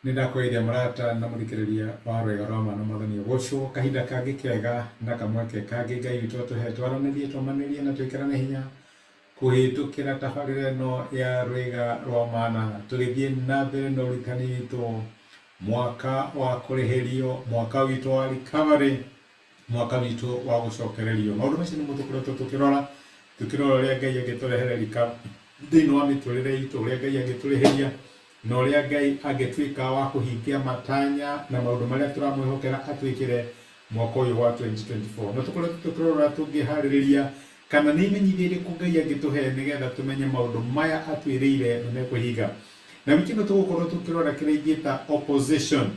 Nĩ ndakũgeithia mũrata na mũthikĩrĩria wa Rwĩga rwa Ma na Mwathani agocwo kahinda kangĩ kega na kamweke kangĩ Ngai witũ atũhe twaranĩrie tũmanĩrie na twĩkĩrane hinya kũhĩtũkĩra tabarĩra ĩno ya Rwĩga rwa Mana tũgĩthiĩ na mbere na ũrutani witũ mwaka wa kũrĩhĩrio mwaka witũ wa recovery mwaka witũ wa gũcokererio. Maũndũ macio nĩmo tũkoretwo tũkĩrora, tũkĩrora ũrĩa Ngai angĩtũrehere recovery thĩinĩ wa mĩtũrĩre itũ, ũrĩa Ngai angĩtũrĩhĩria na ũrĩa Ngai angĩtuĩka wa kũhingia matanya na maũndũ marĩa tũramwĩhokera atwĩkĩre mwaka ũyũ wa 2024. Na tũkoretwo tũkĩrora tũngĩharĩrĩria kana nĩ imenyithia irĩkũ Ngai angĩtũhe nĩgetha tũmenye maũndũ maya atwĩrĩire nĩ mekũhinga. Na wiki ĩno tũgũkorwo tũkĩrora kĩrĩa ingĩta opposition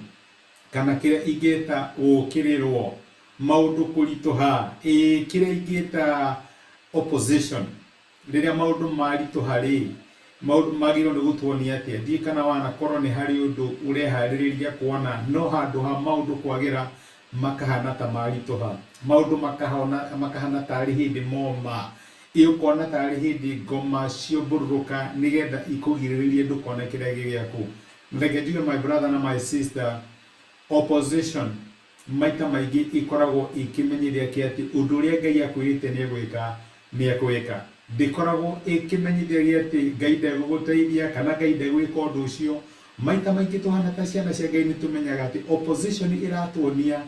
kana kĩrĩa ingĩta gũũkĩrĩrwo, maũndũ kũritũha, ĩĩ kĩrĩa ingĩta opposition. Rĩrĩa maũndũ maritũha rĩ, maũndũ magĩrĩirwo nĩ gũtuonia atĩa? Ndiũĩ kana wanakorwo nĩ harĩ ũndũ ũreharĩrĩria kuona no handũ ha maũndũ kwagĩra makahana ta maritũha, maũndũ makahana tarĩ hĩndĩ moma, ĩ ũkona tarĩ hĩndĩ ngoma ciombũrũrũka nĩgetha ikũgirĩrĩrie ndũkone kĩrĩa gĩ gĩaku. Reke njuge my brother na my sister, opposition maita maingĩ ikoragwo ikĩmenyithia kĩ atĩ ũndũ ũrĩa Ngai akwĩrĩte nĩ egwĩka nĩ ekwĩka. Ndĩkoragwo ĩkĩmenyithia gĩ atĩ Ngai ndegũgũteithia kana Ngai ndegwĩka ũndũ ũcio. Maita maingĩ tũhana ta ciana cia Ngai nĩ tũmenyaga atĩ opposition ĩratuonia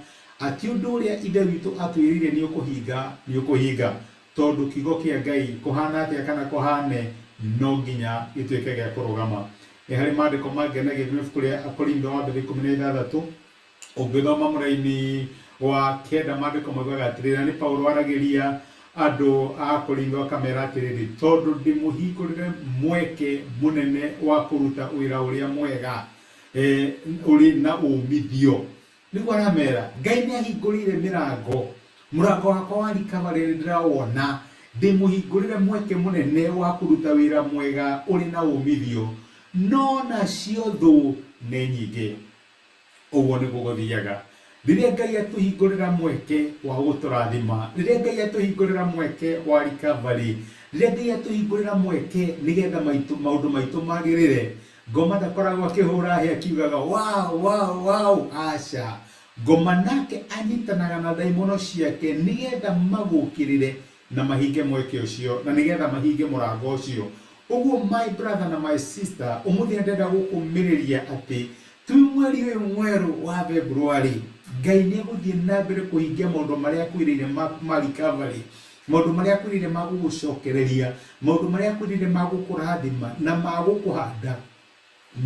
atĩ ũndũ ũrĩa Ithe witũ atwĩrĩire nĩ ũkũhinga nĩ ũkũhinga. Tondũ kiugo kĩa Ngai kũhana atĩa kana kũhane no nginya gĩtuĩke gĩa kũrũgama. Nĩ harĩ maandĩko mangenagia thĩinĩ wa ibuku rĩa Akorintho wa mbere 16 ũngĩthoma mũraini wa kenda maandĩko maugaga atĩrĩrĩ, na nĩ Paulo aragĩria andũ a Korintho akamera atĩrĩrĩ, tondũ ndĩmũhingũrĩre mweke mũnene wa kũruta wĩra ũrĩa mwega ũrĩ na ũmithio. Nĩguo aramera, Ngai nĩ ahingũrĩire mĩrango, mũrango wakwa wa recovery nĩ ndĩrawona, ndĩmũhingũrĩre mweke mũnene wa kũruta wĩra mwega ũrĩ na ũmithio, no nacio thũ nĩ nyingĩ. Ũguo nĩguo gũthiaga. Rĩrĩa Ngai atũhingũrĩra mweke wa gũtũrathima, rĩrĩa Ngai atũhingũrĩra mweke wa recovery, rĩrĩa Ngai atũhingũrĩra mweke nĩgetha maũndũ maitũ magĩrĩre, Ngoma ndakoragwo akĩhũra hĩ akiugaga wow wow wow, aca. Ngoma nake anyitanaga na ndaimono ciake nĩgetha magũkĩrĩre na mahinge mweke ũcio na nĩgetha mahinge mũrango ũcio. Ũguo my brother na my sister, ũmũthĩ ndĩrenda gũkũmĩrĩria atĩ twĩ mweri ũyũ mwerũ wa February, Ngai nĩ egũthiĩ na mbere kũhingia maũndũ marĩa akwĩrĩire ma recovery, maũndũ marĩa akwĩrĩire ma gũgũcokereria, maũndũ marĩa akwĩrĩire ma gũkũrathima na ma gũkũhanda.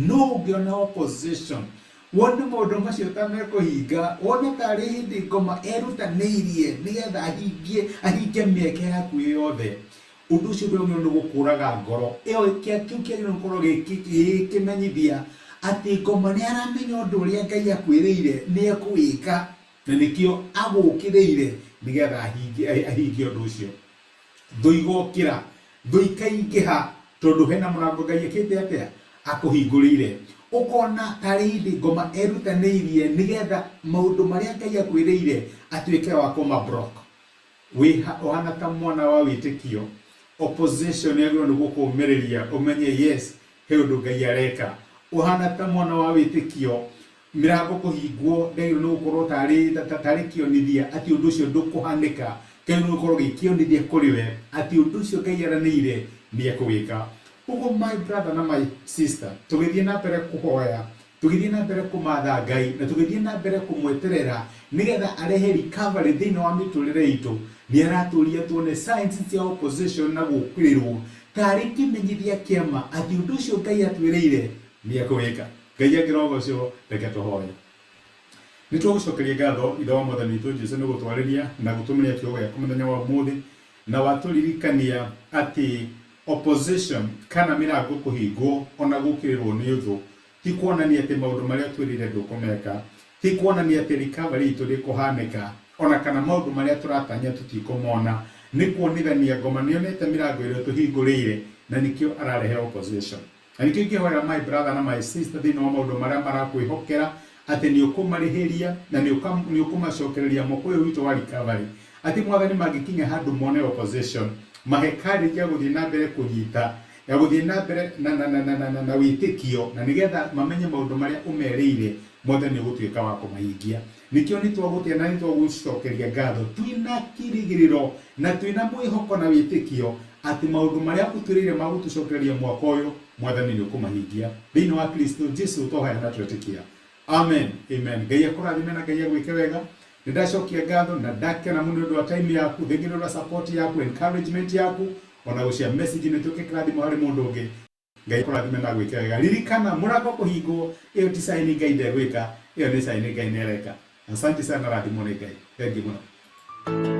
No ũngĩona opposition, wone maũndũ macio ta mekũhinga, wone tarĩ hĩndĩ ngoma erutanĩirie nĩgetha ahingie ahinge mĩeke yaku yothe, ũndũ ũcio ndwagĩrĩirwo nĩ gũkũraga ngoro. Ĩyo kĩu kĩagĩrĩirwo gũkorwo gĩ kĩmenyithia atĩ ngoma nĩ aramenya ũndũ ũrĩa Ngai akwĩrĩire nĩ ekũwĩka, na nĩkĩo agũkĩrĩire nĩgetha ahingie ũndũ ũcio. Thũ igokĩra, thũ ikaingĩha, tondũ hena mũrango Ngai ekĩte atĩa? Akũhingũrĩire. Ũkona tarĩ hĩndĩ ngoma erutanĩirie nĩgetha maũndũ marĩa Ngai akwĩrĩire atuĩke wa kũma block. Ũhana ta mwana wa wĩtĩkio, opposition yagĩrĩirwo nĩ gũkũmĩrĩria ũmenye yes, he ũndũ Ngai areka. Ũhana ta mwana wa wĩtĩkio, mĩrango kũhingwo ndĩagĩrĩirwo nĩ gũkorwo tarĩ kĩonithia atĩ ũndũ ũcio ndũkũhanĩka, kĩagĩrĩirwo nĩ gũkorwo gĩ kĩonithia kũrĩ we atĩ ũndũ ũcio Ngai eranĩire nĩ ekũwĩka. Ũguo my brother na my sister, tũgĩthiĩ na mbere kũhoya, tũgĩthiĩ na mbere kũmatha Ngai, na tũgĩthiĩ na mbere kũmweterera nĩgetha arehe recovery thĩinĩ wa mĩtũrĩre itũ, nĩ aratũria tuone signs cia opposition na gũkĩrĩrwo tarĩ kĩmenyithia kĩa ma atĩ ũndũ ũcio Ngai atwĩrĩire nĩ ekũwĩka. Ngai angĩrogocwo, reke tũhoe. Nĩ twagũcokeria ngatho Ithe wa Mwathani witũ Jesu nĩ gũtwarĩria na gũtũmĩria kiugo gĩaku mũthenya wa ũmũthĩ, na watũririkania atĩ opposition kana mĩrango kũhingwo ona gũkĩrĩrwo nĩ ũthũ ti kuonania atĩ maũndũ marĩa twĩrĩire ndũkũmeka, ti kuonania atĩ recovery itũ ndĩkũhanĩka, ona kana maũndũ marĩa tũratanya tũtikũmona. Nĩ kuonithania ngoma nĩonete mĩrango ĩrĩa ũtũhingũrĩire na nĩkĩo ararehe opposition. Na nĩkĩo ingĩhoera my brother na my sister thĩinĩ wa maũndũ marĩa marakwĩhokera atĩ nĩ ũkũmarĩhĩria na nĩ ũkũmacokereria mwaka ũyũ witũ wa recovery, atĩ Mwathani mangĩkinya handũ mone opposition, mahe courage ya gũthiĩ na mbere kũnyita. Ya gũthiĩ na mbere na, na, na, na, na, na, na wĩtĩkio na nĩgetha mamenye maũndũ marĩa ũmerĩire Mwathani ũgũtuĩka wa kũmahingia. Nĩkĩo nĩ twagũtĩa na nĩ twagũcokeria ngatho twĩna kĩrĩgĩrĩro na twĩna mwĩhoko na wĩtĩkio atĩ maũndũ marĩa ũtwĩrĩire ma gũtũcokereria mwaka ũyũ Mwathani nĩ ũkũmahingia thĩinĩ wa Kristo Jesu twahoya na twetĩkia. Amen. Amen. Ngai akũrathime na Ngai agwĩke wega. Nĩ ndacokia ngatho na ndakena mũno nĩ ũndũ wa time yaku, thengi nĩ ũndũ wa support yaku, encouragement yaku, ona gũshare message nĩ ĩtuĩke kĩrathimo harĩ mũndũ ũngĩ. Ngai akũrathime na agwĩke wega. Ririkana mũrango kũhingwo, ĩyo ti sign Ngai ndegwĩka, ĩyo nĩ sign Ngai nĩ areka. Asante sana, rathimwo nĩ Ngai. Thengiũ mũno.